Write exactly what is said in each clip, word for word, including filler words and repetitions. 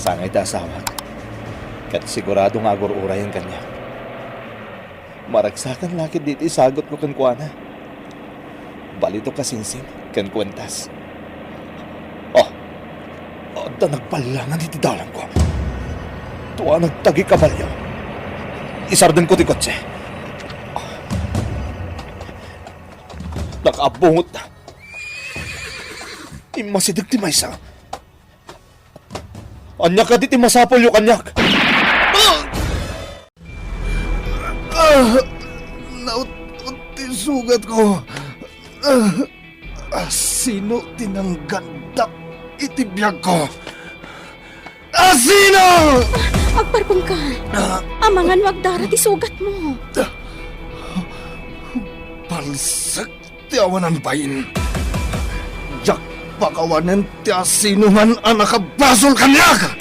Angay ti asawak, ket sigurado nga agur-urayen kaniak. Maragsakan la ketdi ti isagutko kenkuana. Balito kasinsin ken kuentas. Oh, adda nagballangan iti dalangko. Tua nagtagi kabalio. Isardengko ti kotse. Nakaabungotna. Immasideg ti maysa. Ania kadi ti masapulyo kaniak? Ah! Naut-ot ti sugatko. Ah! Asino ti nanggandak iti biagko? Asino? Agparpengka. Ah! Amangan no agdara ti sugatmo. Palsek ti awanan bain. Diak pakawanen ti asinoman a nakabasol kaniak.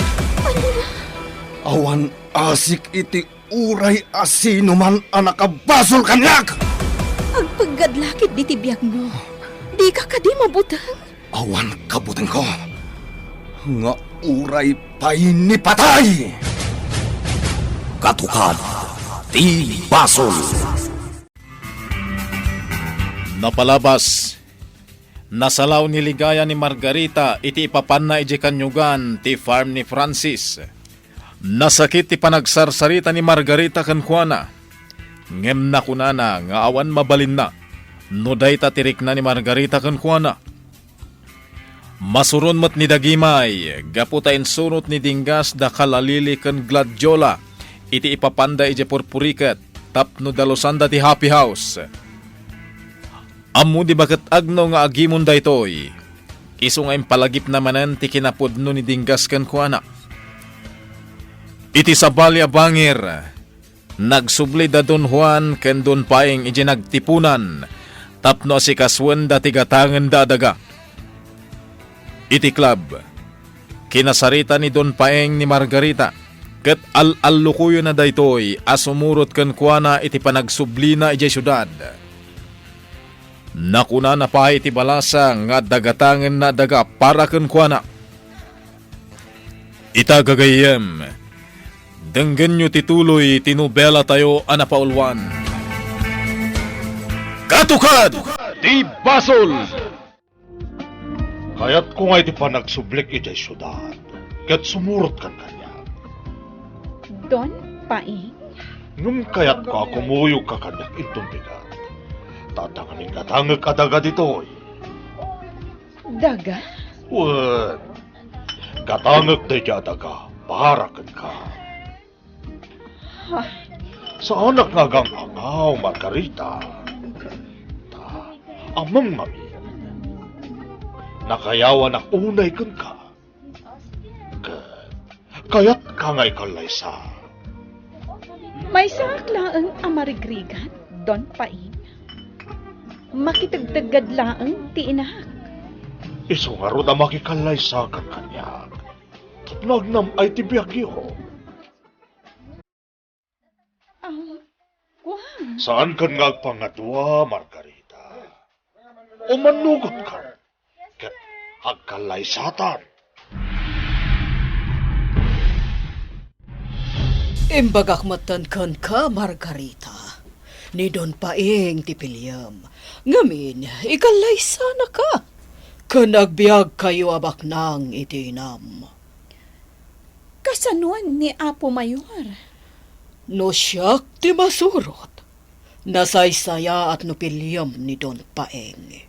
Awan asik iti uray asinoman a nakabasol kaniak. Agpeggad la ketdi ti biagmo. Dika kadi mabuteng? Awan kabutengko nga uray pay ni patay. Katukad ti basol. Napalabas, nasalaw ni Ligaya ni Margarita iti ipapanna idiay kanyogan ti farm ni Francis. Nasakit ti panagsarsarita ni Margarita kenkuana, ngem nakunana nga awan mabalinna no dayta ti rikna ni Margarita kenkuana. Masuron met ni Dagimay gapu ta insurot ni Dinggas da Kalalili ken Gladiola iti ipapanda idiay purpuriket tapno dalusanda ti Happy House. Ammo di baket agno nga agimon daytoy, isu nga impalagipna manen ti kinapudno ni Dinggas kenkuana. Iti sabali a bangir, nagsubli da Don Juan ken Don Paeng idiay nagtipunan tapno asikasuenda ti gatangenda a daga. Iti club, kinasarita ni Don Paeng ni Margarita ket al-allukoyonna daytoy a sumurot kenkuana iti panagsublina idiay siudad. Nakunana pay iti balasa nga adda gatangenna a daga para kenkuana. Ita gagayyem, denggenyo ti tuloy ti nobelatayo a napauluan. Katukad ti Basol! Kayatko nga iti panagsublik idiay siudad, ket sumurotkan kaniak. Don Paeng? Ngem kayatko a kumuyogka kaniak inton bigat. Ta adda ngamin gatangek a daga ditoy. Daga? Wen, gatangek daydiay a daga para kenka. Ha? Saanak nga agang-angaw, Margarita. Ta, ammom ngamin. Nakayawanak unay kenka. Ket kayatka nga ikallaysa. Maysaak laeng a marigrigat, Don Paeng. Makitegteggad laeng ti inak. Isu ngarud a makikallaysakan kaniak. Tapno agnam-ay ti biagyo. Ah, kuan. Saankan nga agpangadua, Margarita. Umannugotkan ket agkallaysatan. Imbagak metten kenka, Margarita, ni Don Paeng ti piliem. Ngamin, ikallaysanaka, ken agbiagkayo a baknang iti inam. Kasanon ni Apo Mayor? No siak ti masurot, nasaysayaat no piliem ni Don Paeng.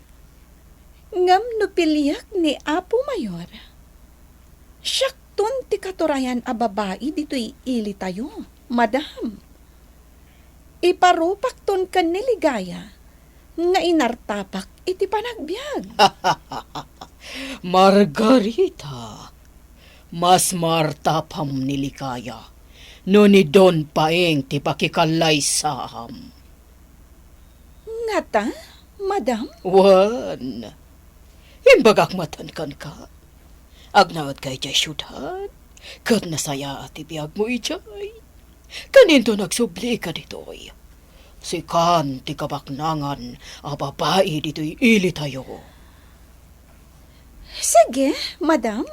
Ngem no piliek ni Apo Mayor, siakton ti katurayan a babai ditoy ilitayo, madam. Iparupakton ken ni Ligaya nga inartapak iti panagbiag. Margarita, mas maartapam ni Ligaya no ni Don Paeng ti pakikallaysaam. Ngata, madam? Wen, imbagak metten kenka. Agnaedka idiay siudad, ket nasayaat ti biagmo idiay. Ken inton agsublika ditoy, sikan ti kabaknangan a babai ditoy ilitayo. Sige, madam.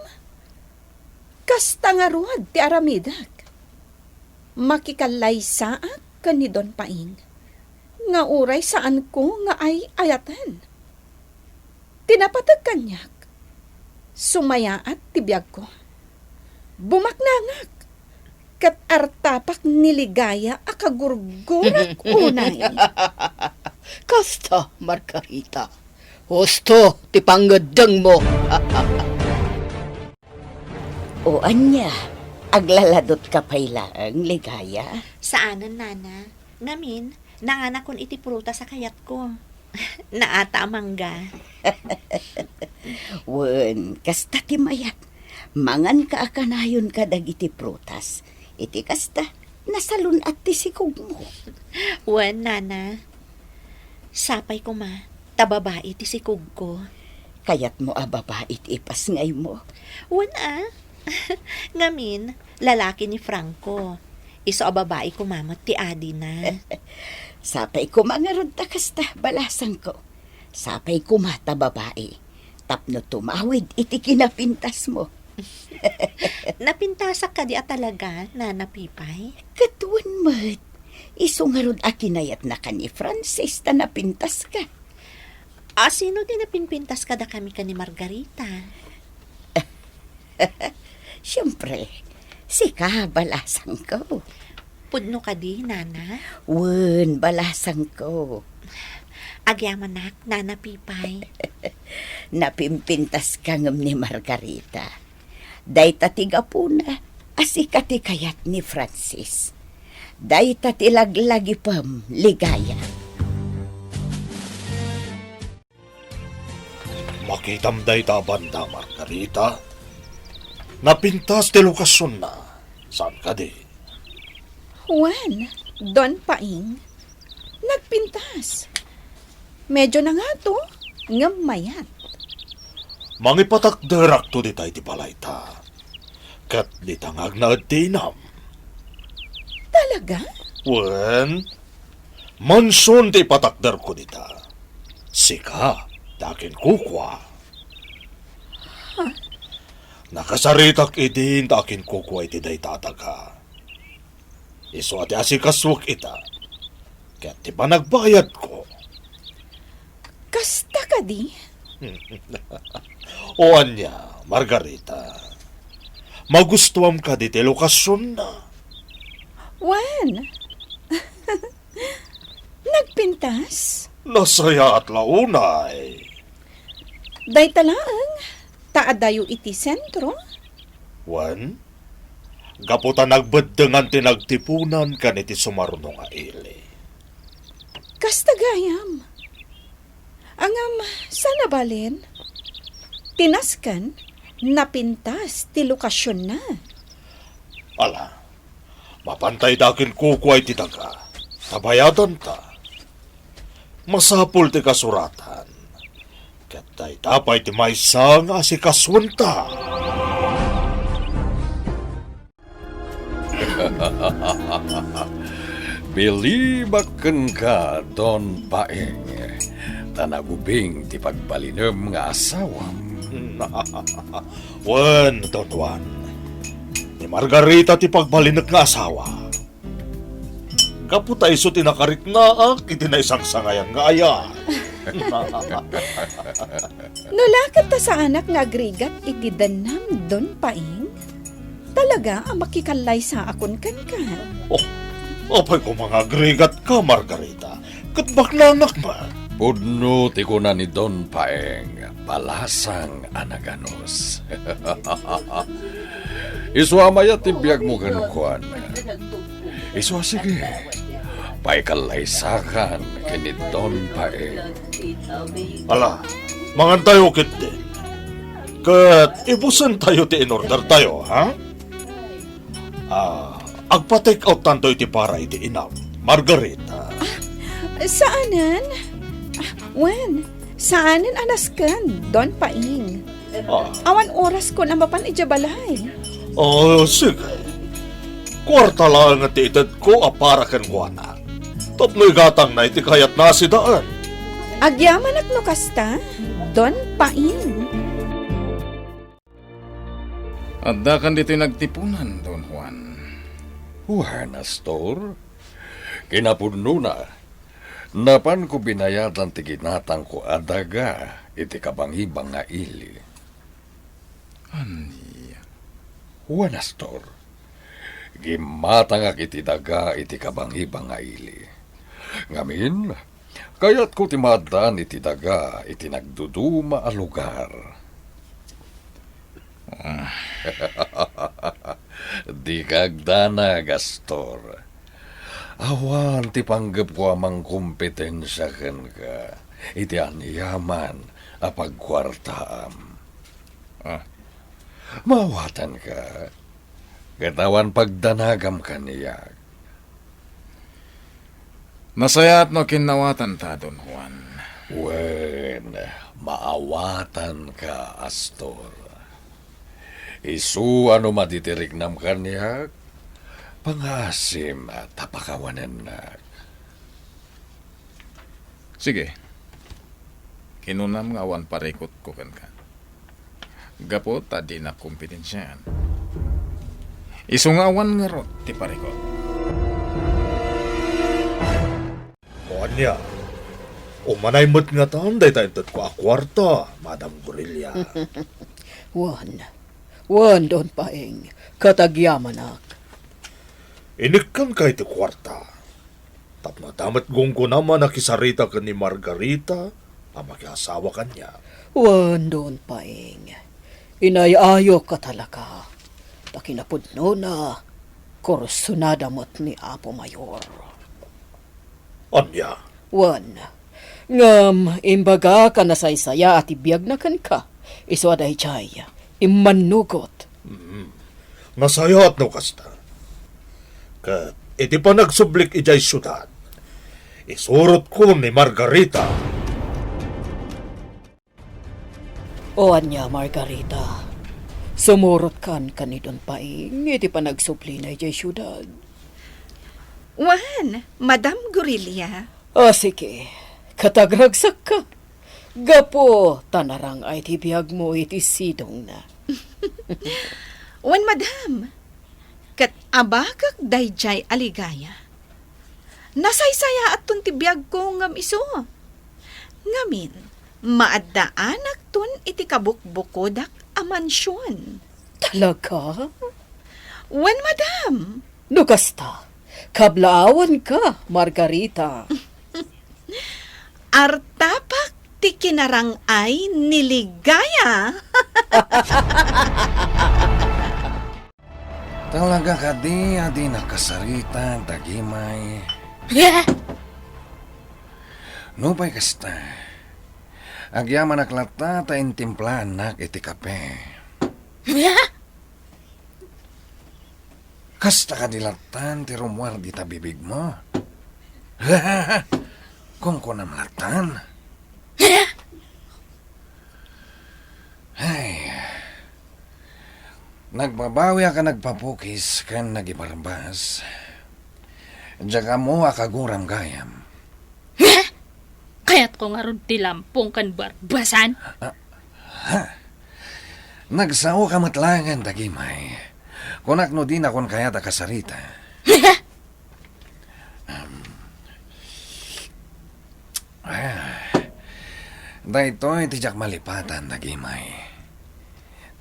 Kasta ngarud ti aramidek. Makikallaysaak ken ni Don Paing, nga uray saanko nga ay-ayaten. Ti napateg kaniak, sumayaat ti biagko. Bumaknangak, ket artapak ni Ligaya a kagurgurak unay. Kasta, Margarita. Husto ti pangngeddengmo. O ania, aglaladutka pay laeng, Ligaya? Saanen, Nana. Ngamin, nanganakon iti prutas a kayatko. Naata a mangga. Wen, kasta ti mayat. Manganka a kanayon kadagiti prutas. Iti kasta, nasalun-at ti sikogmo. Wen, Nana. Sapay koma, ta babai ti sikogko. Kayatmo a babai ti ipasngaymo? Wen a. Ngamin, lalaki ni Franco. Isu a babai koma met ti adina. Sapay koma ngarud ta kasta, balasangko. Sapay koma ta babai. Tapno tumawid iti kinapintasmo. Napintasak kadi a talaga, Nana Pipay? Ket wen met. Isu ngarud a kinayatnaka ni Francis ta napintaska. A, sino ti napinpintas kadakami ken ni Margarita? Siempre, sika, balasangko. Pudno kadi, Nana? Wen, balasangko. Agyamanak, Nana Pipay. Napimpintaska ngem ni Margarita. Dayta ti gapuna a sika ti kayat ni Francis. Dayta ti laglagipem, Ligaya. Makitam dayta a banda, Margarita? Napintas ti lokasionna. Saan kadi? Wen, Don Paing. Nagpintas. Medyo nangato, ngem mayat. Mangipatakderakto dita iti balayta. Ket dita nga agnaed ti inam. Talaga? Wen, mansion ti ipatakderko dita. Sika, ti akinkukua. Ha? Nakasaritak idin ta akinkukua iti dayta a daga. Isu a ti asikasuek ita. Ket ti panagbayadko. Kasta kadi? O ania, Margarita? Magustuam kadi ti lokasionna? Wen. Nagpintas? Nasayaat la unay. Dayta laeng, ta adayo iti sentro. Wen, gapu ta nagbeddengan ti nagtipunan ken iti sumaruno nga ili. Kasta gayam. Ngem, saan a balen? Ti nasken, napintas ti lokasionna. Ala, mapantay dakin kukua iti daga, ta bayadanta. Masapul ti kasuratan. Ket dayta pay ti maysa nga asikasuenta. Bilibak kenka, Don Paeng, ta nagubing ti pagbalinem nga asawam. Wen, Don Juan, ni Margarita ti pagbalinek nga asawa. Gapu ta isu ti nakariknaak iti naisangsangayan nga ayat. No la ket ta saanak nga agrigat iti dannam, Don Paing, talaga a makikallaysaakon kenka. Oh, apay koma nga agrigatka, Margarita, ket baknangak met. Pudno ti kuna ni Don Paeng, balasang a naganus. Isu a mayat ti biagmo kenkuana. Isu a sige, paikallaysakan ken ni Don Paeng. Ala, mangantayo ketdi. Ket ibusentayo ti inordertayo, ha? Ah, agpa-take out tanto iti para iti inam, Margarita. Ah, saanen? Ah, wen, saanen a nasken, Don Paing. Ah. Awan oraskon a mapan idiay balay. Oh, sige. Kuarta laeng ti itedko a para kenkuana. Tapno igatangna iti kayatna a sidaen. Agyamanak no kasta, Don Paing. Addakan ditoy nagtipunan, Don Juan. Wen, Astor, kinapudnona, napanko binayadan ti ginatangko a daga iti kabangibang nga ili. Ania? Wen, Astor, gimmatangak iti daga iti kabangibang nga ili. Ngamin, kayatko ti maaddaan iti daga iti nagduduma a lugar. Ah. Dika agdanag, Astor. Awan ti panggepko a mangkompetensia kenka iti aniaman a pagkuartaam. Ah. Maawatanka, ket awan pagdanagam kaniak. Nasayaat no kinnawatanta, Don Juan. Wen, maawatanka, Astor. Isu a no maditiriknam kaniak, pangaasim ta pakawanennak. Sige. Kinunam nga awan parikutko kenka. Gapu ta dinak kompetensiaan. Isu nga awan ngarud ti parikut. O ania, umanay met ngatan dayta intedko a kuarta, Madam Gorilla. Wen, wen, Don Paeng, ket agyamanak. Inikkanka iti kuarta. Tapno adda met gunggonam a nakisarita ken ni Margarita a makiasawa kaniak. Wen, Don Paeng, inay-ayok a talaga. Ta kinapudnona, kursunada met ni Apo Mayor. Ania? Wen, ngem imbagak a nasaysayaat ti biagna kenka, isu a daydiay, immannugot. Mm. Nasayaat no kasta. Ket iti panagsublik idiay siudad, isurotko ni Margarita. O ania, Margarita? Sumurotkan ken ni Don Paeng iti panagsublina idiay siudad? Wen, Madam Gorilla. O, sige. Ket agragsakka. Gapu ta narang-ay ti biagmo iti sidongna. Wen, madam. Ket abakek daydiay a ligaya. Nasaysayaatton ti biagko ngem isu. Ngamin, maaddaanakton iti kabukbukodak a mansion. Talaga? Wen, madam. No kasta, kablaawanka, Margarita. Artapak ti kinarang-ay ni Ligaya. Talaga kadi a di nakasarita dagimay? Nupay kasta, agyamanak latta ta intimplaannak iti kape. Kasta kadi lattan ti rummuar dita bibigmo? Kunkunam lattan? Ay, nagbabawiak a nagpapukis ken nagibarbas. Diak ammo a kaguram gayam. Kayatko ngarud ti lampong ken barbasan. Ah, ha? Nagsaoka met laengen dagimay. Kunak no dinakon kayat a kasarita. Um, ah, daytoy ti diak malipatan dagimay.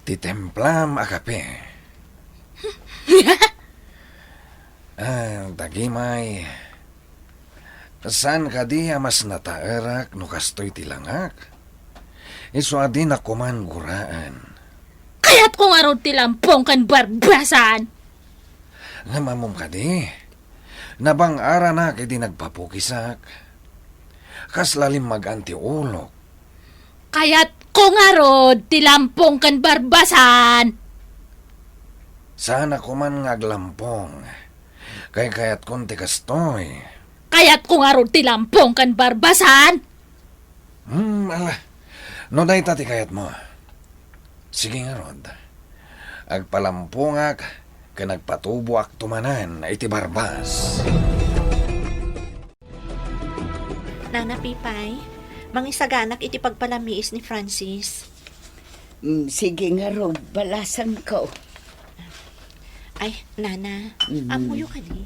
Ti templam a kape. Ah, dagimay. Saan kadi a mas nataerak no kastoy ti langak? Isu a dinak koman guraan. Kayatko ngarud ti lampong ken barbasan! Ngem ammom kadi, nabang-aranak idi nagpapukisak. Kasla limmagan ti ulok. Kayatko ngarud ti lampong ken barbasan! Saanak koman nga aglampong. Kaykayatkon ti kastoy. Kayatko ngarud ti lampong ken barbasan! Hmm, ala. No dayta ti kayatmo. Sige ngarud. Agpalampongak ken agpatuboakto manen iti barbas. Nana Pipay, mangisaganak iti pagpalamiis ni Francis. Mm, sige ngarud, balasanko. Ay, Nana, Mm. ammoyo kadi?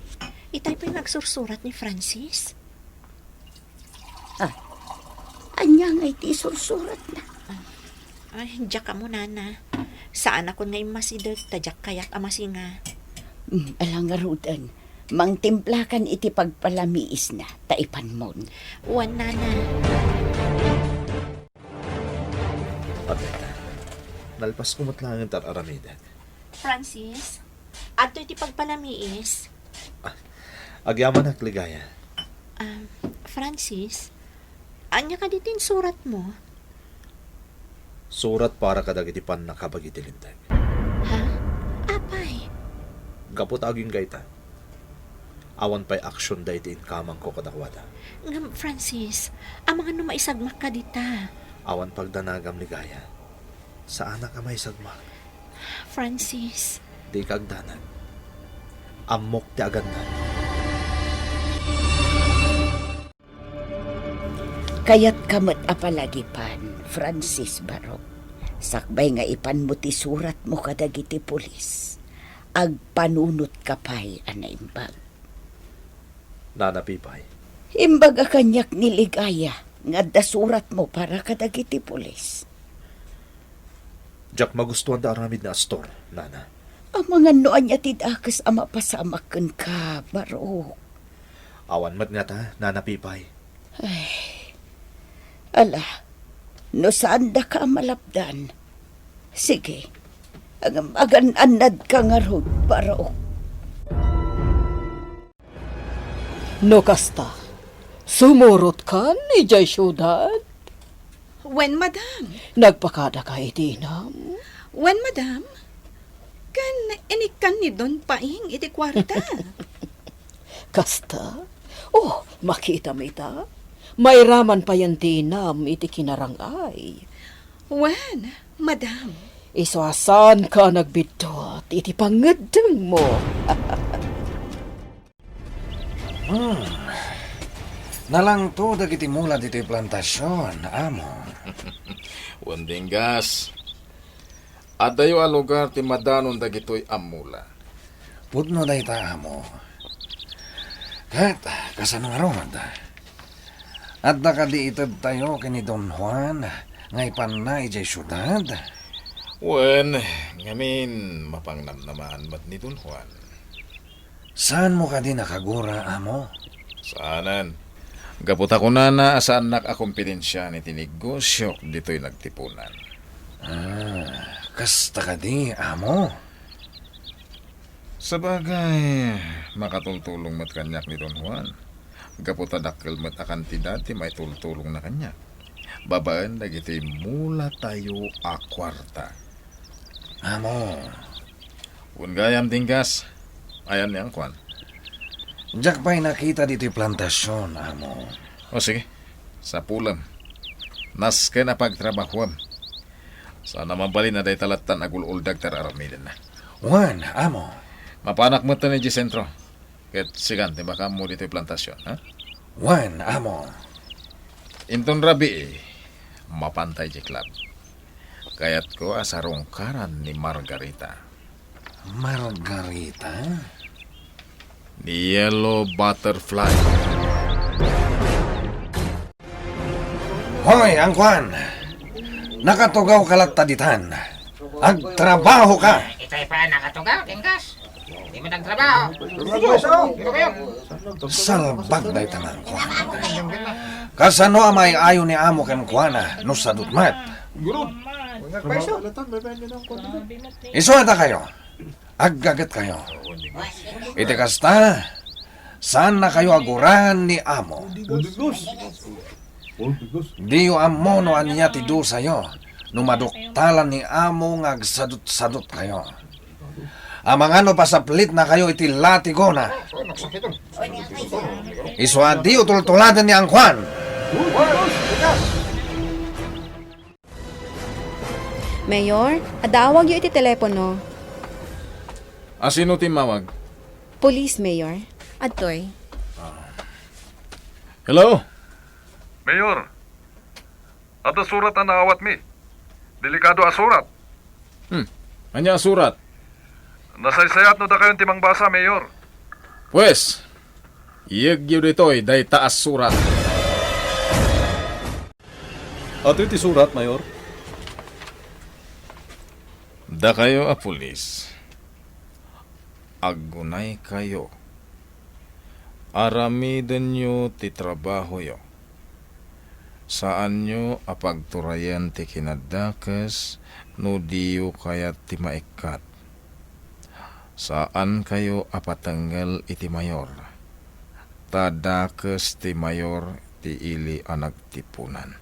Itay pay nga agsursurat ni Francis? Ah, ania ngay ti isursuratna? Ay, diak ammo, Nana. Saanakon nga immasideg, ta diak kayat a masinga. Mm, ala ngaruden, mangtimplakan iti pagpalamiisna, ta ipanmon. Wen, Nana. Patay ta. Nalpasko met laeng ti ar-aramidek. Francis, adtoy ti pagpalamiis. Ah, agyamanak, Ligaya. Ah, Francis, ania kadi ti insuratmo? Surat para kadagiti pannakabagi ti Linteg. Ha? Apay? Gapu ta agingga ita, awan pay aksionda iti inkamangko kadakuada. Ngem, Francis, amangan no maisagmak kadita? Awan pagdanagam, Ligaya. Saanak a maisagmak. Francis. Dika agdanag. Ammok ti agannad. Kayatka met a palagipan, Francis Barok. Sakbay nga ipanmo ti suratmo kadagiti pulis, agpanunotka pay a naimbag. Nana Pipay. Imbaga kaniak ni Ligaya nga adda suratmo para kadagiti pulis. Diak magustuan ti aramid ni Astor, Nana. Amangan no ania ti dakes a mapasamak kenka, Barok. Awan met ngata, Nana Pipay. Ay, ala, no saandaka a malapdan, sige, agam-, agan-annadka ngarud, Barok. No kasta, sumurotkan idiay siudad? Wen, madam. Nagpakadaka iti inam? Wen, madam. Ken inikkan ni Don Paing iti kuarta. Kasta? Oh, makitam ita. Mairaman payen ti inam iti kinarang-ay. Wen, madam. Isu a saanka a nagbiddut iti pangngeddengmo. Hmm. Nalangto dagiti mula ditoy plantasion, amo. Wen, Dinggas. Adayo a lugar ti madanon dagitoy a mula. Pudno dayta, amo. Ket, kasano ngarud? Adda kadi itedtayo ken ni Don Juan nga ipanna idiay siudad? Wen, ngamin, mapangnamnamaan met ni Don Juan. Saanmo kadi nakagura, amo? Saanen. Gapu ta kunana a saannak a kompidensiaan iti negosiok ditoy nagtipunan. Ah, kasta kadi, amo? Sabagay, makatultulong met kaniak ni Don Juan. Gapu ta dakkel met a kantidad ti maitultulongna kaniak. Babaen dagiti mulatayo a kuarta. Amo. Wen gayam, Dinggas. Ayan ni Angkuan. Diak pay nakita ditoy plantasion, amo. O, sige. Sapulem. Nasken a pagtrabahuem. Saan a mabalin a dayta lattan agul-uldag ti ar-aramidenna. Wen, amo. Mapanak metten idiay sentro. Ket sikan ti makaammo ditoy plantasion, ha? Wen, amo. Inton rabii, mapanta idiay club. Kayatko a sarungkaran ni Margarita. Margarita? Ni Yellow Butterfly. Hoy, Angkuan! Nakatugawka latta ditan. Agtrabahoka! Itay pay a nakatugaw, Dinggas. Di met agtrabaho. Salbag dayta nga Angkuan. Kasano a maay-ayo ni amo kenkuana no sadut met? Isu a dakayo. Aggagetkayo. Iti kasta, saannakayo a guraen ni amo. Diyo ammo no ania ti dusayo no maduktalan ni amo nga agsadutsadutkayo. Amangan no pasaplitnakayo iti latigona. Isu a diyo tultuladen ni Angkuan. Mayor, adda awagyo iti telepono. Asino ti immawag? Police, Mayor. Adtoy. Hello? Mayor, adda surat a naawatmi. Delikado a surat. Hmm. Ania a surat? Nasaysayat no dakayon ti mangbasa, Mayor. Pues, iyegyo ditoy dayta a surat. Atoy ti surat, Mayor. Dakayo a pulis, aggunaykayo. Aramidenyo ti trabahoyo. Saanyo a pagturayen ti kinadakes no diyo kayat ti maikkat. Saankayo a patengngel iti mayor, ta dakes ti mayor ti ili a nagtipunan.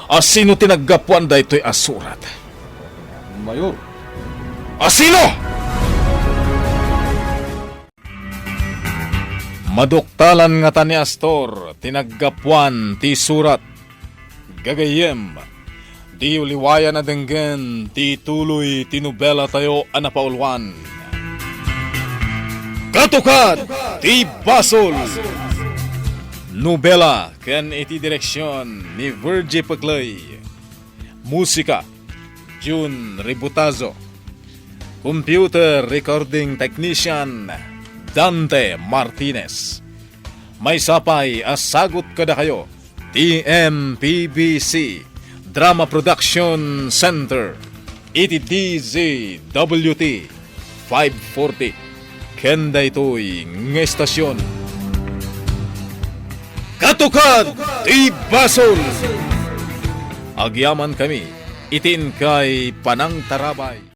Asino ti naggapuan daytoy a surat? Mayor. Asino? Maduktalan ngata ni Astor ti naggapuan ti surat. Gagayyem, diyo liwayan a denggen ti tuloy ti nobelatayo a napauluan, Katukad ti Basol! Nobela ken iti direksion ni Virgie Pecley. Musika, Jun Ributazo. Computer Recording Technician, Dante Martinez. Maysa pay a sagut kadakayo ti M P B C Drama Production Center iti D Z W T five forty. Ken daytoy nga estasion, Katukad ti Basol! Agyamankami iti inkay panangtarabay.